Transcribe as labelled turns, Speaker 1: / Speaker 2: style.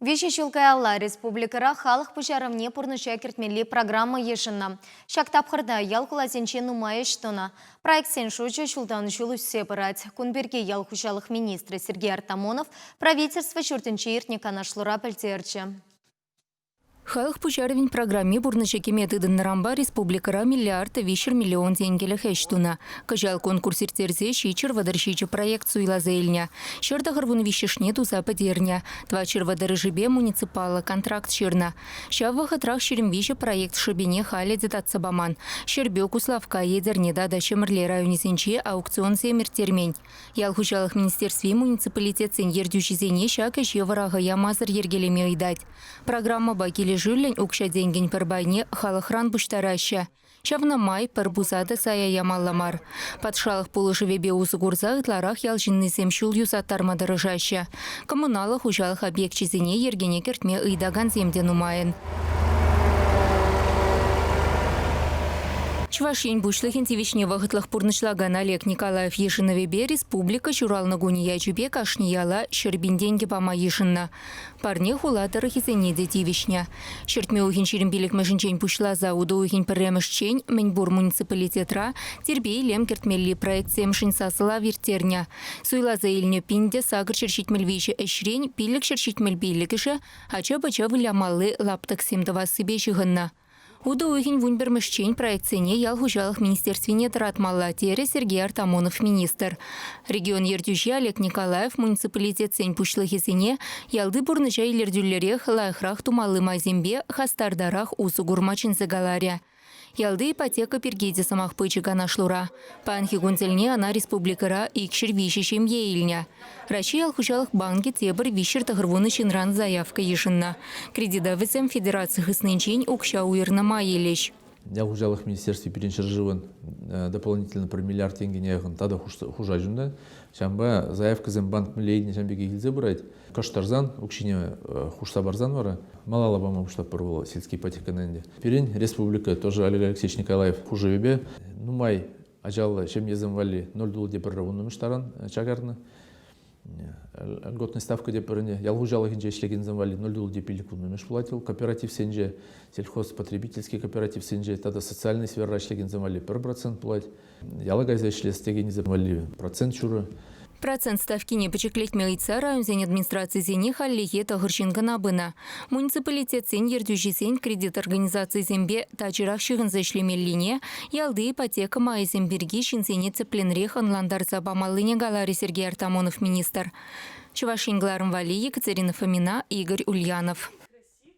Speaker 1: Виҫӗ ҫул каялла республикӑра халӑх пуҫарӑвне пурнӑҫа кӗртмелли программа йышӑннӑ. Ҫак тапхӑрта ял-хуласенче нумай ӗҫ тунӑ. Проектсен шучӗ ҫултан-ҫул ӳссе пырать. Кун пирки ял хуҫалӑх министрӗ Сергей Артамонов правительство ҫуртӗнче иртнӗ канашлура пӗлтерчӗ.
Speaker 2: Халӑх пуҫарӑвӗн программи пурнӑҫа кӗме тытӑннӑранпа республикӑра миллиард 300 миллион тенкӗлӗх ӗҫ тунӑ. Кӑҫал конкурс ирттерсе 737 проект суйласа илнӗ. 193-шне туса пӗтернӗ. 430-шӗпе муниципаллӑ контракт ҫырнӑ. Ҫав вӑхӑтрах 23 проект шӑпине халӗ те татса паман. Ҫӗрпӳ, Куславкка, Етӗрне тата Ҫӗмӗрле районӗсенче аукционсем ирттермен. Ял хуҫалӑх министерстви муниципалитетсен ертӳҫисене ҫак ӗҫе вӑраха ямасӑр йӗркелеме ыйтать. Программӑпа килӗшӳллӗн укҫа-тенкӗн пӗр пайне халӑхран пуҫтараҫҫӗ. Ҫавна май пӗр пуса та сая ямалла мар. Патшалӑх пулӑшӑвӗпе усӑ курса ытларах ял ҫыннисем ҫул юсаттарма тӑрӑшаҫҫӗ. Коммуналлӑ хуҫалӑх объекчӗсене йӗркене кӗртме ыйтакансем те нумайӑн. Чӑваш Ен Пуҫлӑхӗн тивӗҫне вӑхӑтлӑх пурнӑҫлакан Олег Николаев йышӑнӑвӗпе республика ҫуралнӑ кунӗ ячӗпе кашни яла 100 000 тенкӗ пама йышӑннӑ. Парне хула тӑрӑхӗсене те тивӗҫнӗ. Ҫӗртме уйӑхӗн 25-мӗшӗнчен пуҫласа утӑ уйӑхӗн пӗрремӗшчен мӗнпур муниципалитетра тирпей-илем кӗртмелли проектсемшӗн сасӑлав ирттернӗ. Суйласа илнӗ 1873 ӗҫрен 575-ӗшӗ ача-пӑча вылямалли лаптӑксем тӑвассипе ҫыхӑннӑ. Утӑ уйӑхӗн 11-мӗшчен проектсене ял хуҫалӑх министерствине тӑратмалла, терӗ Сергей Артамонов министр. Регион ертӳҫи Олег Николаев муниципалитетсен пуҫлӑхӗсене ялти пурнӑҫа илӗртӳллӗрех, лайӑхрах тумалли майсемпе хастартарах усӑ курма чӗнсе каларӗ. Ялти ипотека пирки те сӑмах пычӗ канашлура. Паянхи кун тӗлне ӑна республикӑра 203 ҫемье илнӗ. Раҫҫей ял хуҫалӑх банкӗ тепӗр 390 ҫынран заявка йышӑннӑ. Кредита вӗсем федераци хыснинчен укҫа уйӑрнӑ май илӗҫ.
Speaker 3: Ял хуҫалӑх министерстви пирӗн ҫӗршывӑн дополнительно пӗр миллиард тенкӗне яхӑн тата хушать унта. Ҫавӑнпа заявкӑсем банк мӗнле илнӗ ҫавӑн пекех илсе пырать. Кӑштарсан, укҫине хушса парсан вара малалла пама пуҫлатпӑр вӑл сельский ипотекӑна ӗнтӗ. Пирӗн республика тоже Олег Алексеевич Николаев хушӑвӗпе нумай ачаллӑ ҫемьесем валли 0,1 вуннӑмӗш таран чакарнӑ. Льготная ставка те пӗрне ял хуҫалӑхӗнче ӗҫлекенсем валли 0,5 вуннӑмӗш пулать вӑл. Кооперативсенче, сельхозпотребительский кооперативсенче тата социальный сферӑра ӗҫлекенсем валли 1% пулать. Яла кайса ӗҫлес текеннисем валли процент ҫурӑ.
Speaker 2: Процент ставкине пӗчӗклетме ыйтса районсен администрацийӗсене хальлӗхе тӑхӑр ҫын кӑна пынӑ. Муниципалитетсен ертӳҫисен кредит организацийӗсемпе тачӑрах ҫыхӑнса ӗҫлемеллине, ялти ипотека майӗсем пирки ҫынсене тӗплӗнрех ӑнлантарса памаллине каларӗ Сергей Артамонов министр. Чӑваш Ен кӑларӑм валли Екатерина Фомина, Игорь Ульянов.